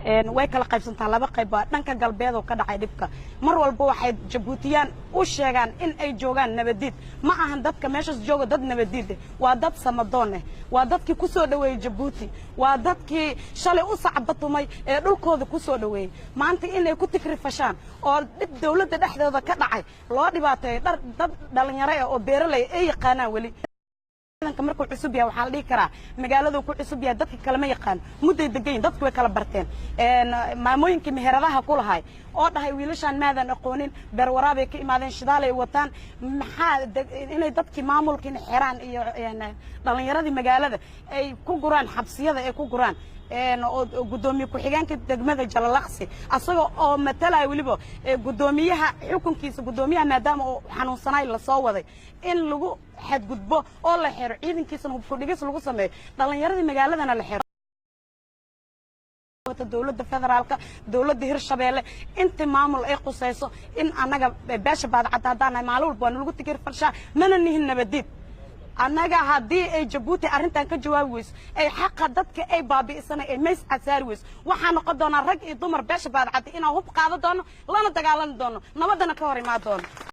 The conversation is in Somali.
Way kala qaybsantaa, laba qayb baa dhanka galbeed oo ka dhacay dhibka. Mar walba waxay Jabuutiyaan u sheegaan in ay joogaan nabadiid. Ma ahan dadka meeshaas jooga dad nabadiid eh, waa dad samadoon eh, waa dadkii ku soo dhoweeyey Jabuuti, waa dadkii shalay u sacbatumay ee dhulkooda ku soo dhoweeyey. Maanta inay ku tikrifashaan oo dhib dawladda dhexdooda ka dhacay loo dhibaateeyo dhar dad dhalinyaro ah oo beeraley ay yaqaanaan weli. Ciidanka markuu cusub yahay, waxaa la dhihi karaa magaaladu ku cusub yahay, dadka kalema yaqaan, mudday degan yihin, dadku way kala barteen. Maamooyinkii meheradaha ku lahay oo dhahay wiilashaan maadan aqoonin, beerwaraabay ka imaadeen, shidaalay wataan, maxaa inay dadkii maamulkiina xeraan iyo dhalinyaradii magaalada ay ku guraan xabsiyada ay ku guraan, oo guddoomiye ku-xigeenka degmada Jalalaqsi asaga oo matalaya weliba guddoomiyaha xukunkiisa, guddoomiyaha maadaama uu xanuunsanaay lasoo waday, in lagu xadgudbo oo la xero ciidankiisana, hubku dhigis lagu sameeyo, dhalinyaradii magaaladana la xero. Dowladda federaalka, dowladda Hirshabeelle, inta maamul ay qusayso, in annaga beesha Baadcadda haddaan nahay, maalin walba waa nalagu tigir farshaa, mana nihin nabadiid annaga. Haddii ay Jabuuti arrintan ka jawaabi weyso, ay xaqa dadka ay baabi'isanay ay mays casaari weyso, waxaa noqon doonaa rag iyo dumar beesha Baadcadda inaan hub qaado doono, lana dagaalami doono, nabaddana ka hor imaan doono.